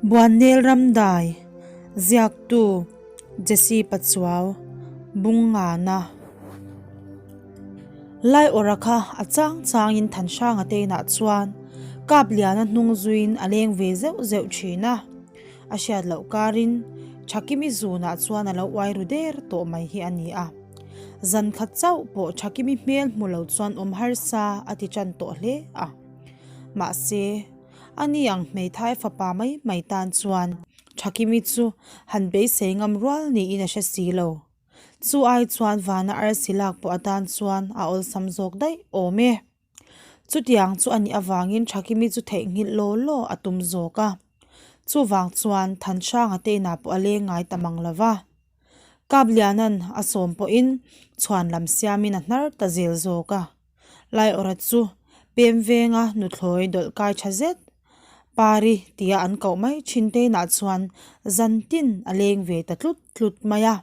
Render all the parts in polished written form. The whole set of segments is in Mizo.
Buannel Ramdai, Ziaktu, Jesse Pachuau, Bungngana. Laiawrha kha a chang changin Thanhranga te inah chuan Kapliana hnung zuiin a leng ve zeuh zeuh thin a. A hriat loh karin Thakimi zunah chuan a lo uai ru der tawh mai hi a ni a. Zan khat chauh pawh Thakimi hmel hmu lo chuan awm harsa a ti tan tawh hle a. Mahse, a ni ang hmeithai fapa mai mai tan chuan Thakimi chu han beisei ngam rual niin a hre si lo. Chu ai chuan vana arsi lak pawh atan chuan a awlsam zawk daih awm e. Chutiang chu a nih avangin Thakimi chu theihnghilh law law a tum zawk a. Chuvang chuan Thanhranga te inah pawh a leng ngai ta mang lo va. Kapliana'n a sawm pawhin chhuan lam siamin a hnar ta zel zawk a. Laiawrha chu pem venga nuthlawi dawlh kai tha zet Pari tia an koh mai thin te inah chuan zan tin a leng ve ta tlut tlut mai a.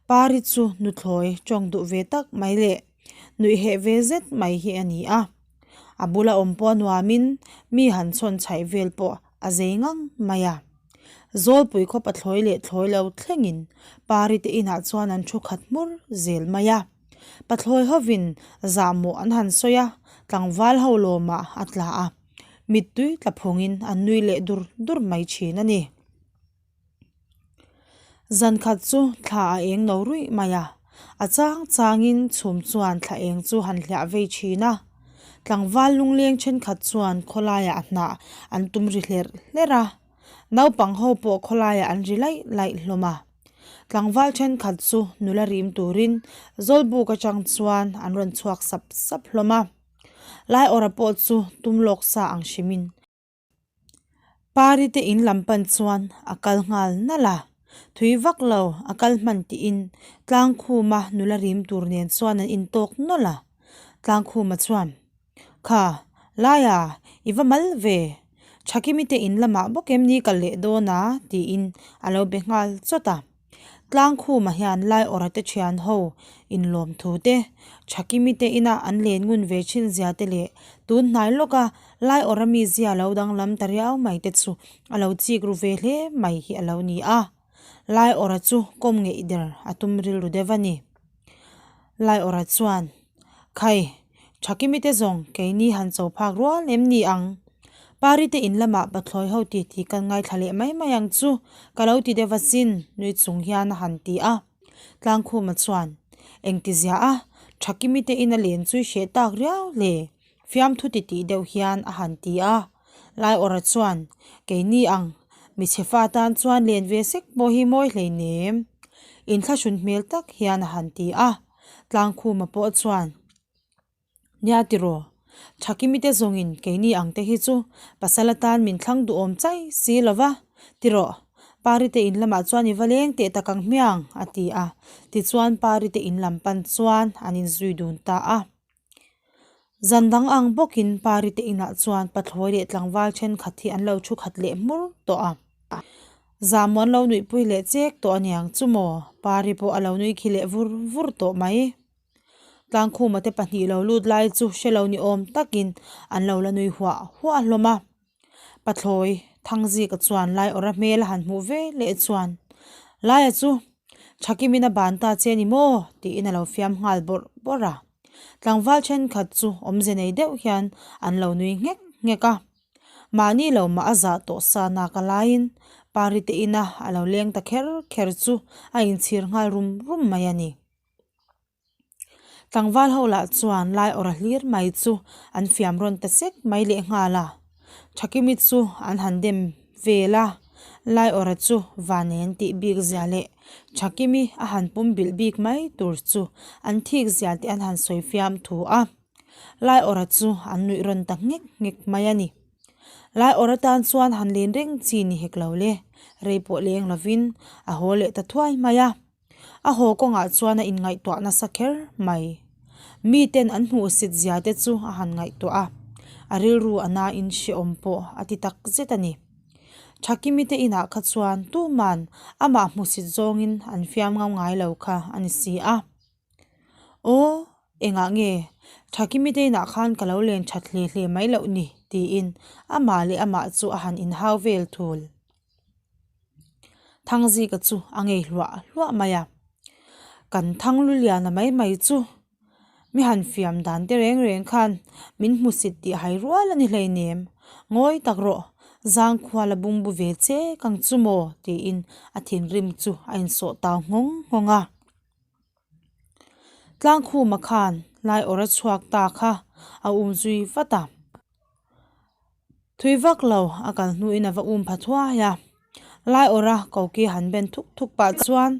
Pari chu nuthlawi tawng duh ve tak mai leh nuih heh ve zet mai hi a ni a. A bula awm pawh a nuamin mi han chhawn chhaih vel pawh a zei ngang mai a. Zawlpui khaw pathlawi leh thlawi lo thlengin Pari te inah chuan an thu khat hmur zel mai a. Pathlawi hovin zahmawh an han sawi a, tlangval ho lawmah a tla a, mittui tla phungin an nui leh dur dur mai thin a ni. Zan khat chu thla a eng no ruih mai a, a chang changin chhum chuan thla eng chu han hliah vei thin a. Tlangval lungleng thenkhat chuan khawlaiah hnah an tum ri hlerh hlerh a, naupang ho pawh khawlaiah an ri laih laih hlawm a. Tlangval thenkhat chu nula rim turin Zawlbuk atang chuan an rawn chhuak sap sap hlawm a, Laiawrha pawh chu tum lawk sa ang hrimin. Pari te in lam pan chuan a kal nghal nalh a, thui vak lo a kal hman tiin Tlangkhuma nula rim tur nen chuan an intawk nawlh a, Tlangkhuma chuan, Kha, Laia, i va mal ve, Thakimi te in lamah bawk em ni kal leh dawn a? tiin a lo be nghal chawt a. Tlangkhuma hian Laiawrha te thian ho inlawm thu te, Thakimi te ina an len ngun ve thin zia te leh tun hnai lawka Laiawrha mizia lo danglam ta riau mai te chu a lo chik ru ve hle mai hi a lo ni a. Laiawrha chu kawm ngeih der a tum rilru deuh a ni. Laiawrha chuan, Khai, Thakimi te zawng keini han cho phak rual em ni ang? Pari te in lamah pathlawi ho ti tih kan ngaithla leh mai mai ang chu, ka lo ti deuh asin, nui chung hian a han ti a. Tlangkhuma chuan, Engti zia a, Thakimi te in a len chu i hreh tak riau hle, fiamthu ti tih deuh hian a han ti a. Laiawrha chuan, Keini ang, michhe fa tan chuan len ve sek pawh hi mawi hleinem, inthlahrun hmel tak hian a han ti a. Tlangkhuma pawh chuan, Nia tiraw, Thakimi te zawngin keini ang te hi chu pasal atan min thlang duhawm chai si lo va, tiraw, Pari te in lamah chuan i va leng teh tak ang hmiang, a ti a. Tichuan Pari te in lam pan chuan an inzui dun ta a. Zan dang ang bawkin Pari te inah chuan pathlawi leh tlangval thenkhat hi an lo thu khat leh hmur tawh a. Zamuan lo nuihpui leh chek tawh aniang chu maw? Pari pawh a lo nui khi leh vur vur tawh mai. Tlangkhuma te pahnih lo lut lai chu hre lo ni awm takin an lo la nui huah huah hlawm a. Pathlawi Thangzika chuan Laiawrha hmel a han hmuh ve leh chuan, Laia chu Thakimin a ban ta che ni maw? tiin a lo fiam nghal bawrh bawrh a. Tlangval thenkhat chu awmze nei deuh hian an lo nui nghek nghek a. Mahni lo mah a zah tawh sa nak a laiin Pari te ina a lo leng ta kher kher chu a inchhir nghal rum rum mai a ni. Tlangval ho lah chuan lai awrh a hlir mai chu an fiam rawn ta sek mai leh nghal a, Thakimi chu an han dem vel a, lai awrh a chu van en tih bik zia leh Thakimi a han pum bilh bik mai tur chu an thik zia te an han sawi fiam thu a, lai awrh a chu an nuih rawn ta nghek nghek mai a ni. Lai awrh atan chuan han len reng chi ni hek lo le, rei pawh leng lovin a haw leh ta thuai mai a. A haw kawngah chuan a inngaihtuah nasa kher mai. Miten an hmuhsit zia te chu a han ngaihtuah a, a rilru a nain hrehawm pawh a ti tak zet a ni. Thakimi te inah kha chuan tuman amah hmuhsit zawngin an fiam ngam ngai lo kha a ni si a. Aw, engah nge Thakimi te inah khan ka lo len that hle hle mai loh ni? tiin amah leh amah chu a han inhau vel thul. Thangzika chu a ngei hluah hluah mai a. Kan Thangluliana mai mai chu mi han fiam dan te reng reng khan min hmusit tih hai rual a ni hleinem. Ngawi tak rawh, zangkhua la bungbu ve che kang chu maw? tiin a thinrim chu a insawh tau nghawng nghawng a. Tlangkhuma khan lai awrh a chhuak ta kha a um zui vat a. Thui vak lo a kal hnuin a va um pha thuai a. Lai awrh a koki han ben thuk thuk pah chuan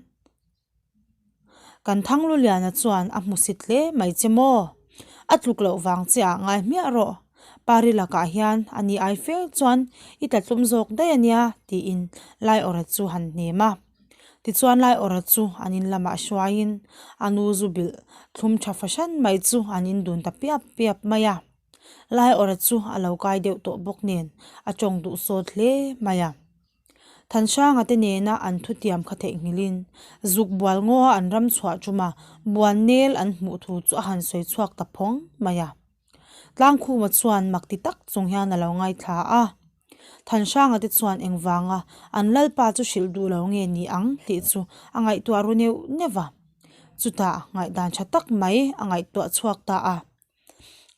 kan Thangluliana chuan a hmusit hle mai che maw? A tluk loh vang che ah ngai hmiah rawh. Pari lakah hian a ni ai fel chuan i tla tlum zawk daih a nia tiin lai awrh a chu han hnem a. Tichuan lai awrh chu an in lamah hruaiin a nu zu bilh thlum tha fahran mai chu an in dun ta piap piap mai a. Lai awrh chu a lo kai deuh tawh bawk nen a tawng duh sawt hle mai a. Thanhranga te nena an thutiam kha theihnghilhin zuk bual ngaw a an ram chhuah ṭuma buan nel an hmuh thu chu a han sawi chhuak ta phawng mai a. Tlangkhuma chuan mak ti tak chung hian a lo ngaithla a. Thanhranga te chuan engvanga an lalpa chu hrilh duh lo nge ni ang tih chu a ngaihtuah ru neuh neuh va. Chutah ngaihdan tha tak mai a ngaihtuah chhuak ta a.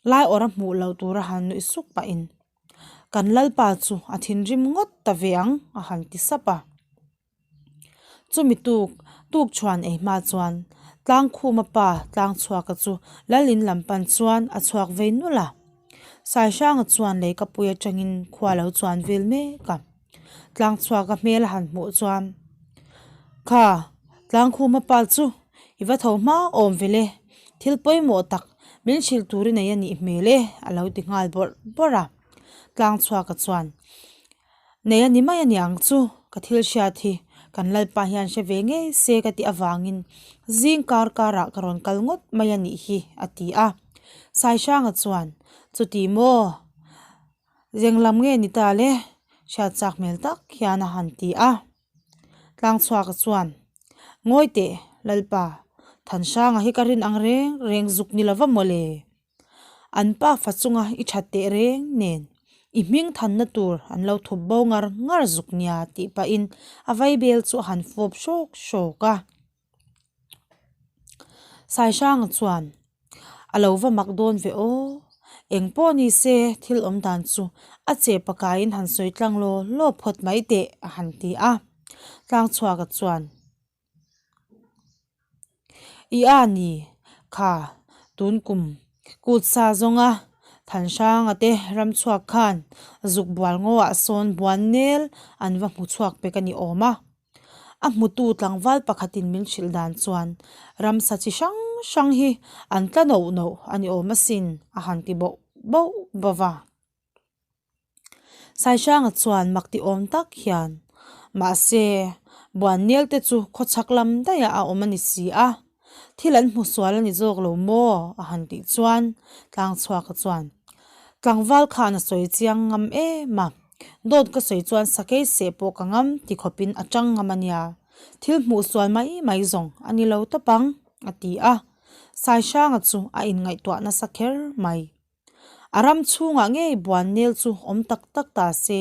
Lai awrh a hmuh loh tura han nuih suk pahin kan lalpa chu a thinrim ngawt ta ve ang a han ti sap a. Chumi tuk tuk chhuan ei hma chuan Tlangkhuma pa Tlangchhuaka chu lal in lam pan chuan a chhuak vei nulh a. Saihranga chuan leikapui atangin khua lo chuan vel mek a. Tlangchhuaka hmel a han hmuh chuan Kha Tlangkhuma pa chu i va tho hma awm vel e, thil pawimawh tak min hrilh tur i nei a nih hmel e a lo ti nghal bawrh bawrh a. Tlangchhuaka chuan Nei a ni mai a niang chu ka thil hriat hi kan Lalpa hian hre ve ngei se ka tih avangin zing kar karah ka rawn kal ngawt mai a nih hi a ti a. Saihranga chuan Chuti maw? Zeng lam nge ni ta le? Hriat chak hmel tak hian a han ti a. Tlangchhuaka chuan Ngawi teh Lalpa, Thanhranga hi ka rin ang reng reng zuk ni lova mawle. An pa fa chunga i that teh reng nen i hming thanna tur an lo thup bo ngar ngar zuk nia tih pahin a vaibel chu a han fawp hrawk hrawk a. Saihranga chuan a lo va mak dawn ve aw, eng pawh ni se thil awm dan chu a che pakaiin han sawi tlang law law phawt mai teh a han ti a. Tlangchhuaka chuan. I a ni kha tun kum kut sa zawnga Thanhranga te ram chhuak khan zuk bual ngawah sawn buan nel an va hmu chhuak pek a ni awm a. A hmutu tlangval pakhatin min hrilh dan chuan ramsa chi hrang hrang hi an tla noh noh a ni awm asin a han ti boh boh bawk a. Saihranga chuan mak ti awm tak hian, Mahse, Buannel te chu khawchhak lam daihah a awm a ni si a, thil an hmu sual a ni zawk lo maw? a han tih chuan Tlangchhuaka chuan, Tlangval khan a sawi chiang ngam em a, dawt ka sawi chuan sakei seh pawh ka ngam ti khawpin a tang ngam a nia, thil hmuh sual mai mai zawng a ni lo tawp ang, a ti a. Saihranga chu a inngaihtuah nasa kher mai. A ram chhungah ngei Buannel chu awm tak tak ta se,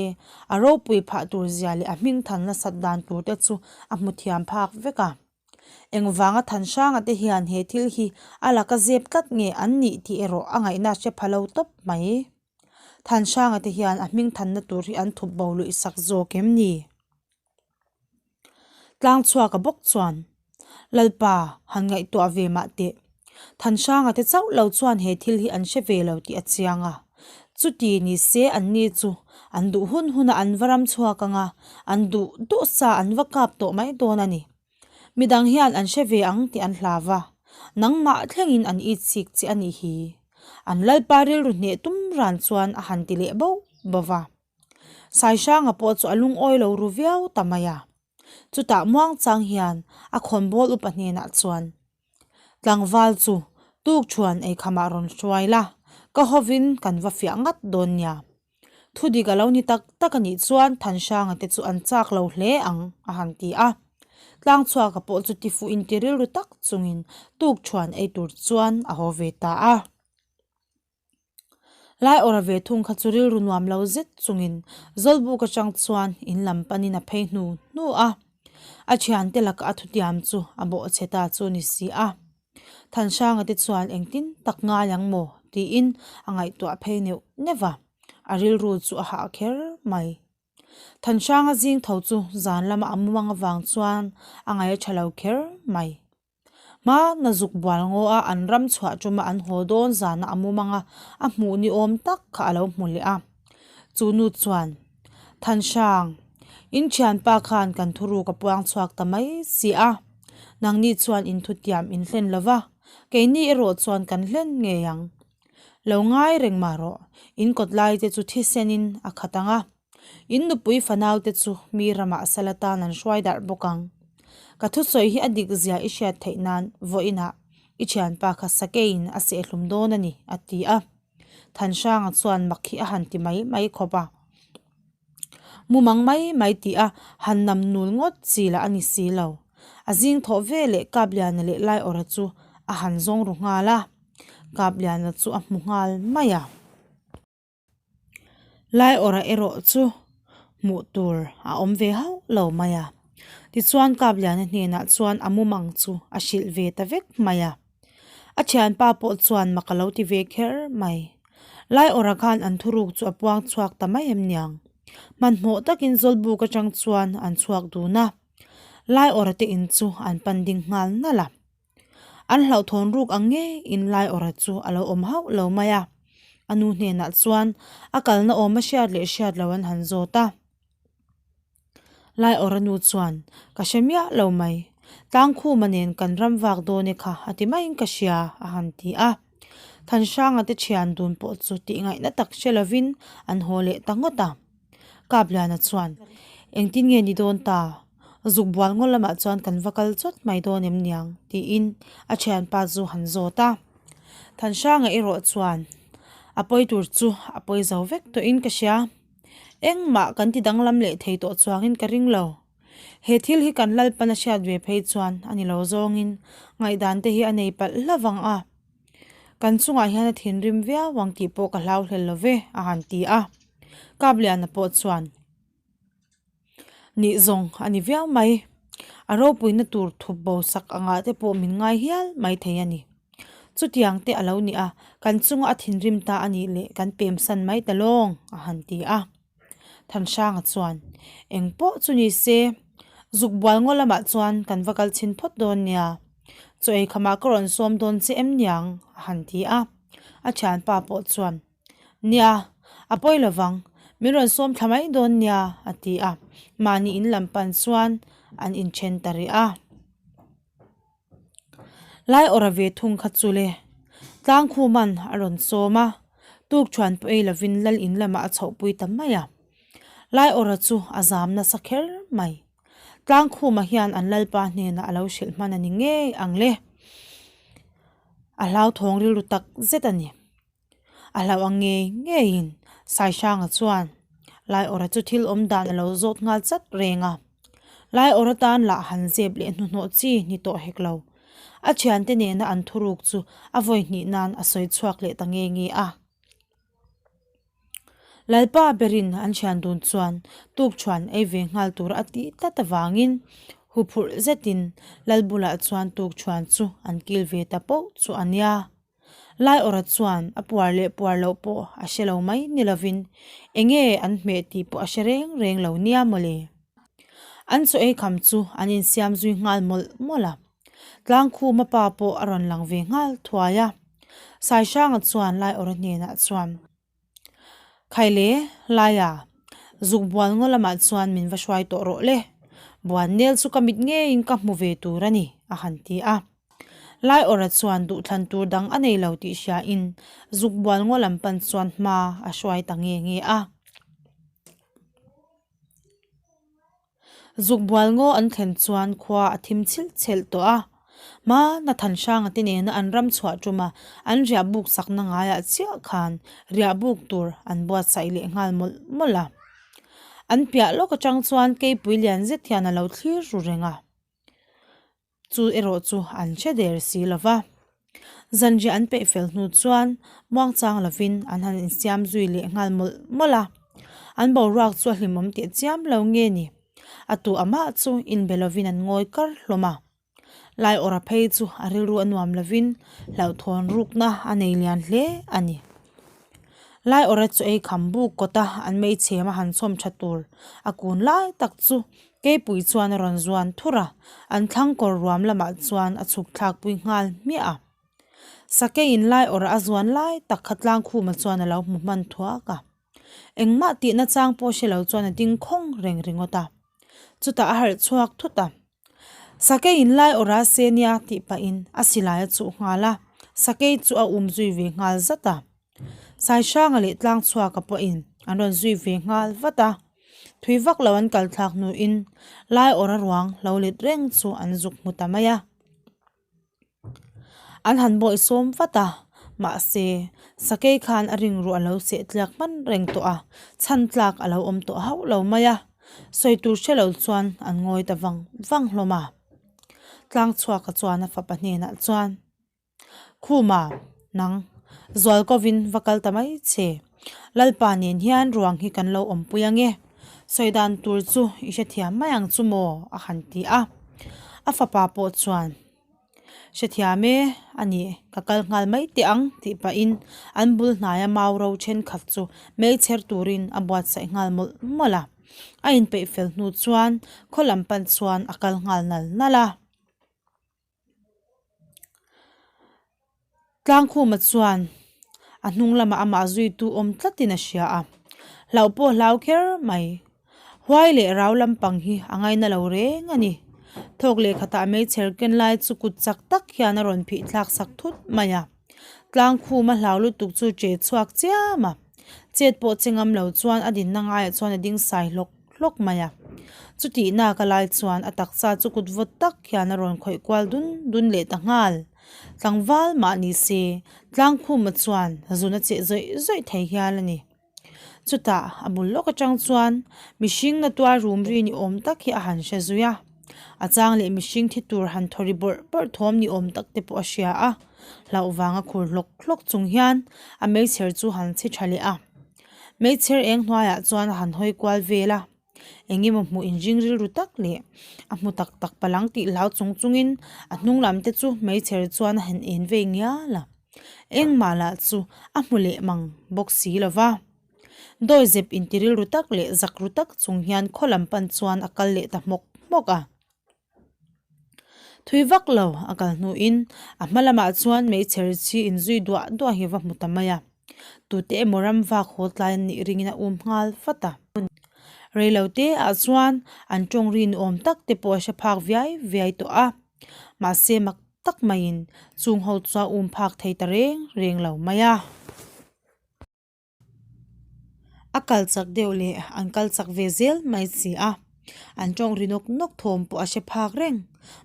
a ropui phah tur zia leh a hming than nasat dan tur te chu a hmu thiam phak vek a. Engvanga Thanhranga te hian he thil hi a laka zep tlat nge an nih tih erawh a ngaihna hre pha lo tawp mai. Thanhranga te hian a hming thanna tur hi an thup bo luih sak zawk em ni? Tlangchhuaka bawk chuan, Lalpa, han ngaihtuah ve mah teh. Thanhranga te chauh lo chuan he thil hi an hre ve lo tih a chiang a. Chuti ni se anni chu an duh hun hunah an va ram chhuak ang a, an duh duh sa an va kap tawh mai dawn a ni. Midang hian an hre ve ang tih an hlau va, nangmah thlengin an itchik che a nih hi. An Lalpa rilru hneh tum ran chuan a han ti leh bauh bauh va. Saihranga pawh chu a lungawi lo ru viau ta mai a. Chutah muangchang hian a khawnbawl upa hnenah chuan, Tlangval chu tukṭhuan eikhamah rawn hruai la, ka hovin kan va fiah ngat dawn nia. Thudik a lo ni tak tak a nih chuan Thanhranga te chu an chak lo hle ang, a han ti a. Tlangchhuaka pawh chu tifuh inti rilru tak chungin tukṭhuan ei tur chuan a haw ve ta a. Lai awrh ve thung kha chu rilru nuam lo zet chungin Zawlbuk atang chuan in lam panin a phei hnu hnu a. A thiante laka a thutiam chu a bawhchhe ta chu ni si a. Thanhranga te chuan engtin tak ngai ang maw tiin a ngaihtuah phei neuh neuh va, a rilru chu a hah kher mai. Thanhranga zing tho chu zan lama a mumang avang chuan a ngaih a tha lo kher mai. Hmana zuk bual ngaw a an ram chhuah tuma an haw dawn zana a mumang a, a hmuh ni awm tak kha a lo hmu leh a. Chu nu chuan, Thanhrang, in thianpa khan kan thuruk a puang chhuak ta mai si a, nangni chuan in thutiam in hlen lo va, keini erawh chuan kan hlen ngei ang. Lo ngai reng mah rawh, in kawt lai te chu thisenin a khat ang a, in nupui fanau te chu mi ramah sal atan an hruai darh bawk ang. Ka thusawi hi a dik zia i hriat theih nan vawiinah i thianpa kha sakeiin a sehhlum dawn a ni, a ti a. Thanhranga chuan mak hi a han ti mai mai khawp a. Mumang mai mai tih a han nam nul ngawt chi lah a ni si lo. A zing thawh ve leh Kapliana leh Laiawrha chu a han zawng ru nghal a. Kapliana chu a hmu nghal mai a. Laiawrha erawh chu hmuh tur a awm ve hauh lo mai a. Tichuan Kapliana hnenah chuan a mumang chu a hrilh ve ta vek mai a. A thianpa pawh chuan mak a lo ti ve kher mai. Laiawrha khan an thuruk chu a puang chhuak ta mai em niang. Hmanhmawh takin Zawlbuk atang chuan an chhuak dun a. Laiawrha te in chu an pan ding nghal nalh a. An hlauhthawn ruk ang ngeiin Laiawrha chu a lo awm hauh lo mai a. A nu hnenah chuan a kalna awm a hriat leh hriat lo an han zawt a. Laiawrha nu chuan, Ka hre miah lo mai. Tlangkhuma nen kan ram vak dawn e kha a ti maiin ka hria, a han ti a. Thanhranga te thian dun pawh chu tih ngaihna tak hre lovin an haw leh ta ngawt a. Kapliana chuan, Engtin nge ni dawn ta? Zuk bual ngaw lamah chuan kan va kal chawt mai dawn em niang? tiin a thianpa chu han zawt a. Thanhranga erawh chuan, A pawi tur chu a pawi zo vek tawhin ka hria. Engmah kan ti danglam leh thei tawh chuangin ka ring lo. He thil hi kan Lalpan a hriat ve phei chuan a ni lo zawngin ngaihdan te hi a nei palh hlauh vang a. Kan chungah hian a thinrim viau ang tih pawh ka hlau hlel lo ve, a han ti a. Kapliana pawh chuan. Nih zawng a ni viau mai. A ropuina tur thup bo sak angah te pawh min ngai hial mai thei a ni. Chutiang te a lo ni a, kan chunga a thinrim ta a nih leh kan pem san mai ta lawng a han ti a. Thanhranga chuan, Eng pawh chu ni se, zuk bual ngaw lamah chuan kan va kal chhin phawt dawn nia. Chaw ei khamah ka rawn sawm dawn che em niang a han ti a. A thianpa pawh chuan, Nia, a pawi lo vang, min rawn sawm thla mai dawn nia, a ti a. Mahni in lam pan chuan an inthen ta rih a. Laiawrha ve thung kha chu le, Tlangkhuman a rawn sawm a, tukṭhuan pawh ei lovin lal in lamah a chhohpui ta mai a. Laiawrha chu a zam nasa kher mai. Tlangkhuma hian an lalpa hnenah a lo hrilh hman a ni ngei ang le. A hlauthawng rilru tak zet a ni. A hlauh ang ngei ngeiin Saihranga chuan Laiawrha chu thil awm dan a lo zawt nghal chat reng a. Laiawrha tan lah han zep leh hnuhnawh chi ni tawh hek lo. A thiante nena an thuruk chu a vawi hnih nan a sawi chhuak leh ta nge nge a. Lalpa berin an thian dun chuan tukṭhuan ei ve nghal tur a tih tlat avangin huphurh zetin Lal bulah chuan tukṭhuan chu an kil ve ta poh chu a nia. Laiawrha chuan a puar leh puar loh pawh a hre lo mai ni lovin enge an hmeh tih pawh a hre reng reng lo nia mawle. An chaw ei kham chu an insiam zui nghal mawlh mawlh a. Tlangkhuma pa pawh a rawn lang ve nghal thuai a. Saihranga chuan Laiawrha hnenah chuan, Khaile, Laia, zuk bual ngaw lamah chuan min va hruai tawh rawh le. Buan nel chu ka mit ngeiin ka hmu ve tur a ni, a han ti a. Laiawrha chuan duhthlan tur dang a nei lo tih hriain zuk bual ngaw lam pan chuan hma a hruai ta nge nge a. Zuk bual ngaw an thlen chuan khua a thim chhilh chhelh tawh a. Hmana Thanhranga te nena an ram chhuah tuma an riah buk sakna ngaiah chiah khan riah buk tur an buatsaih leh nghal mawlh mawlh a. An piah lawk atang chuan keipui lian zet hian a lo thlir ru reng a. Chu erawh chu an hre der si lo va. Zanriah an peih fel hnu chuan muangchang lovin an han insiam zui leh nghal mawlh mawlh a. An boruak chu a hlimawm teh chiam lo nge ni. A tu amah chu inbe lovin an ngawi kar hlawm a. Laiawrha phei chu a rilru a nuam lovin hlauhthawn rukna a nei lian hle a ni. Laiawrha chu ei kham buk kawta an meichhem a han chhawm tha tur a kun lai tak chu keipui chuan a rawn zuan thur a, an thlang kawr ruam lamah chuan a chhuk thlak pui nghal hmiah a. Sakeiin Laiawrha a zuan lai tak kha Tlangkhuma chuan a lo hmu hman thuak a. Engmah tihna chang pawh hre lo chuan a ding khawng reng ringawt a. Chutah a harh chhuak thut a. Sakei in lai awrh a se nia tih pahin a silai a chuh nghal a, sakei chu a um zui ve nghal zat a. Saihranga leh Tlangchhuaka pawhin an rawn zui ve nghal vat a. Thui vak lo an kal thlak hnuin lai awrh a ruang lo let reng chu an zuk hmu ta mai a. An han bawih sawm vat a, mahse sakei khan a ringruah a lo seh tliak hman reng tawh a, chhan tlak a lo awm tawh hauh lo mai a, sawi tur hre lo chuan an ngawi ta vang vang hlawm a. Tlangchhuaka chuan a fapa hnenah chuan, Khuma, nang, Zualkovin va kal ta mai che, Lalpa nen hian ruang hi kan lo awmpui ange, sawi dan tur chu i hrethiam mai ang chu maw? a han ti a. A fapa pawh chuan, Hrethiam e, a ni, ka kal nghal mai teh ang tih pahin an bul hnaia mau ro thenkhat chu meichher turin a buatsaih nghal mawlh mawlh a. A inpeih fel hnu chuan khaw lam pan chuan a kal nghal nal nal a. Tlangkhuma chuan a hnung lamah amah zuitu awm tlatin a hria a, hlauh pawh hlau kher mai. Huai leh rau lampang hi a ngaina lo reng a ni. Thawk leh khatah meichher ken lai chu kut chak tak hian a rawn phih thlak sak thut mai a. Tlangkhuma hlau lutuk chu che chhuak chiam a, chet pawh che ngam lo chuan a dinna ngaiah chuan a ding sai hlawk hlawk mai a. Chutih nak a lai chuan a taksa chu kut vawt tak hian a rawn khawih kual dun dun leh ta nghal. Tlangval mah ni se, Tlangkhuma chuan zun a cheh zawih zawih thei hial a ni. Chutah a bul lawk atang chuan mihring na tuar rum ri ni awm tak hi a han hre zui a. A chang leh mihring thi tur han thaw ri bawrh bawrh thawm ni awm tak te pawh a hria a. Hlauh vanga khur hlawk hlawk chung hian a meichher chu han chhi tha leh a. Meichher eng hnuaiah chuan a han hawi kual vel a. Eng emaw hmuh inring rilru tak leh a hmu tak tak palang tih hlau chung chungin a hnung lam te chu meichher chuan a han en vei ngial a. Engmah lah chu a hmu leh mang bawk si lo va. Dawi zep inti rilru tak leh zak ru tak chung hian khaw lam pan chuan a kal leh ta hmawk hmawk a. Thui vak lo a kal hnuin a hma lamah chuan meichher chi inzui duah duah hi a va hmu ta mai a. Tute emaw ram vak haw tlai an nih ringin a um nghal vat a. Reilo te ah chuan an tawng ri ni awm tak te pawh a hre phak viai viai tawh a. Mahse mak tak maiin chung ho chu a um phak thei ta reng reng lo mai a. A kal chak deuh leh an kal chak ve zel mai si a, an tawng ri nawk nawk thawm pawh a hre phak reng.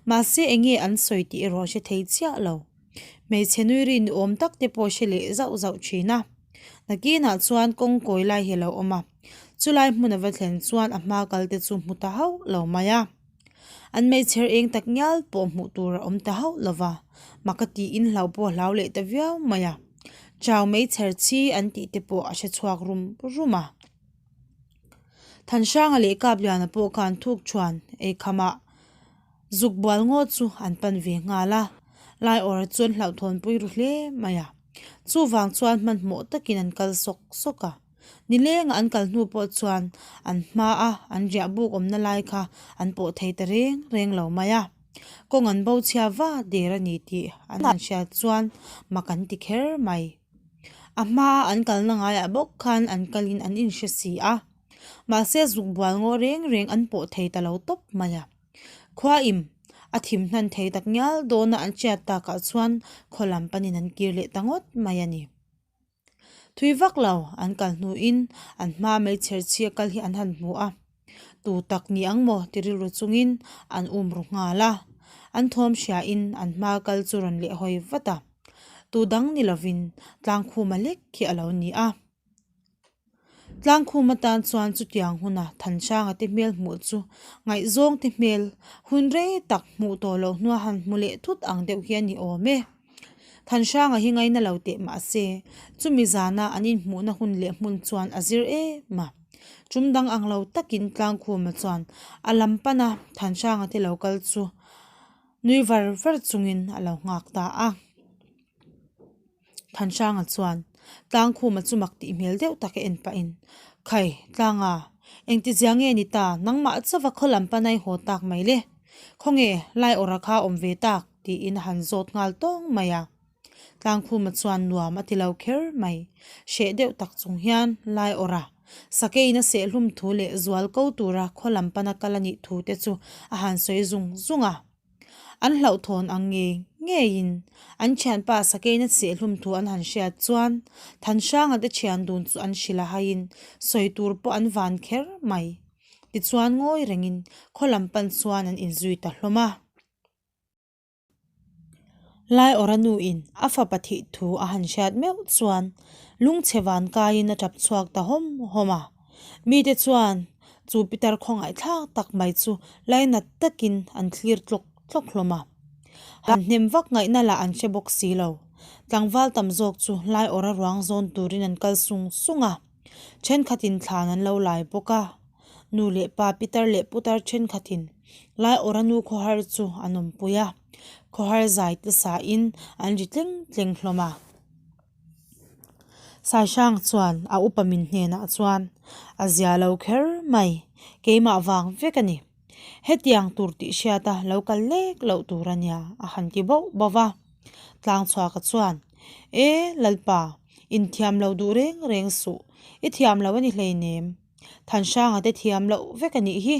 Mahse eng nge an sawi tih erawh a hre thei chiah lo. Hmeichhe nui ri ni awm tak te pawh a hre leh zauh zauh thin a. Nakinah chuan kawng kawi lai hi a lo awm a, chulai hmun a va thlen chuan a hma kal te chu hmu ta hauh lo mai a. An meichher eng tak ngial pawh hmuh tur a awm ta hauh lo va, mak a tiin hlau pawh a hlau leh ta viau mai a. Chau meichher chi an tih te pawh a hre chhuak rum rum a. Thanhranga leh Kapliana pawh khan thuk chuan eikhamah zuk bual ngaw chu an pan ve nghal a, Laiawra chuan hlauhthawnpui ru hle mai a. Chuvang chuan hmanhmawh takin an kal sawk sawk a. Nileng an kal hnu pawh chuan an hma a an riah buk awmna lai kha an pawh thei ta reng reng lo mai a. Kawng an bo chhia va der a ni tih an han hriat chuan mak an ti kher mai. A hma a an kalna ngaiah bawk khan an kalin an inhre si a. Mahse zuk bual ngaw reng reng an pawh thei ta lo tawp mai a. Khuaim a thim hnan thei tak ngial dawna an hriat takah chuan khaw lam panin an kir leh ta ngawt mai a ni. Thui vak lo an kal hnuin an hma meichher chhia kal hi an han hmu a, tu tak ni ang maw ti rilru chungin an um ru nghal a, an thawm hriain an hma kal chu rawn leh hawi vat a, tu dang ni lovin Tlangkhuma lek khi a lo ni a. Tlangkhum atan chuan chutiang huna Thanhranga te hmel hmuh chu ngaihzawng te hmel hun rei tak hmuh tawh loh hnua han hmu leh thut ang deuh hi a ni awm e. Thanhranga hi ngaina lo teh mah se, chumi zana an inhmuhna hun leh hmun chuan a zir em a. Tum dang ang lo takin Tlangkhuma chuan a lam pana Thanhranga te lo kal chu nui var var chungin a lo nghak ta a. Thanhranga chuan Tlangkhuma chu mak tih hmel deuh tak a en pahin, Khai, Tlanga, engti zia nge ni ta, nangmah chauva khaw lam pana i haw tak mai le? Khawnge, lai awrha kha awm ve tak? tiin a han zawt nghal tawng mai a. Tlangkhuma chuan nuam a ti lo kher mai. Hreh deuh tak chung hian lai awrha sakeiin a sehhlum thu leh zual ko tura khaw lam pana kal a nih thu te chu a han sawi zung zung a. An hlauhthawn ang ngei ngeiin an thianpa sakeiin a sehhlum thu an han hriat chuan Thanhranga te thian dun chu an hrilh a haiin sawi tur pawh an van kher mai. Tichuan ngawi rengin khaw lam pan chuan an inzui ta hlawm a. Laiawra nuin a fapa thih thu a han hriat meuh chuan lungchhe van kaiin a tap chhuak ta hawm hawm a. Mite chuan chu pitar khawngaihthlak tak mai chu lainat takin an thlir tlawk tlawk hlawm a. Han hnem vak ngaihna lah an hre bawk si lo. Tlangval tam zawk chu Laiawra ruang zawn turin an kal sung sung a. Thenkhatin thlan an lo lai bawk a. Nu leh pa pitar leh putar thenkhatin Laiawra nu khawhar chu an awmpui a, khawhar zai te sain an ri tleng tleng hlawm a. Saihrang chuan a upa min hnenah chuan a zia lo kher mai, keimah vang vek a ni. Hetiang tur tih hriata lo kal lek loh tur a nia a han ti bauh bauh va. Tlangchhuaka chuan, E Lalpa, inthiam lo duh reng reng suh, i thiam lo a ni hleinem. Thanhranga te thiam loh vek a nih hi.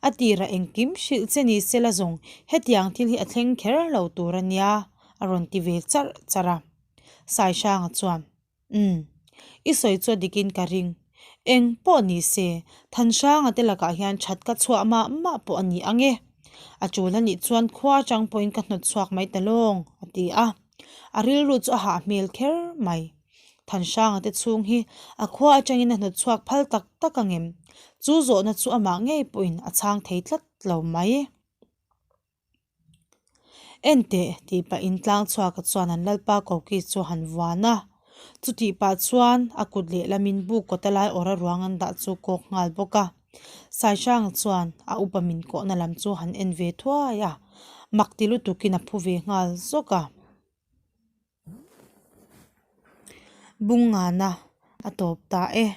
A tirah engkim hrilh che ni se la zawng hetiang thil hi a thleng kher lo tur a nia a rawn ti ve charh charh a. Saihranga chuan, Umm, i sawi chu a dikin ka ring. Eng pawh ni se, Thanhranga te lakah hian that ka chhuah mah mah pawh a ni ang e. A tul a nih chuan khua atang pawhin ka hnawt chhuak mai ta lawng, a ti a. A rilru chu a hah hmel kher mai. Thanhranga te chhung hi a khua atangin a hnawt chhuak phal tak tak ang em? Chu zawhna chu amah ngei pawhin a chhang thei tlat lo mai. Enteh tih pahin tlang chhuaka chuan an lalpa koki chu a han vuan a. Chutih pah chuan a kut lehlamin buk kawta lai awra ruang an dah chu kawk nghal bawk a. Saihranga chuan a upa min kawhna lam chu han en ve thuai a, mak ti lutukin a phu ve nghal zawk a. Bungngana a tawp ta e.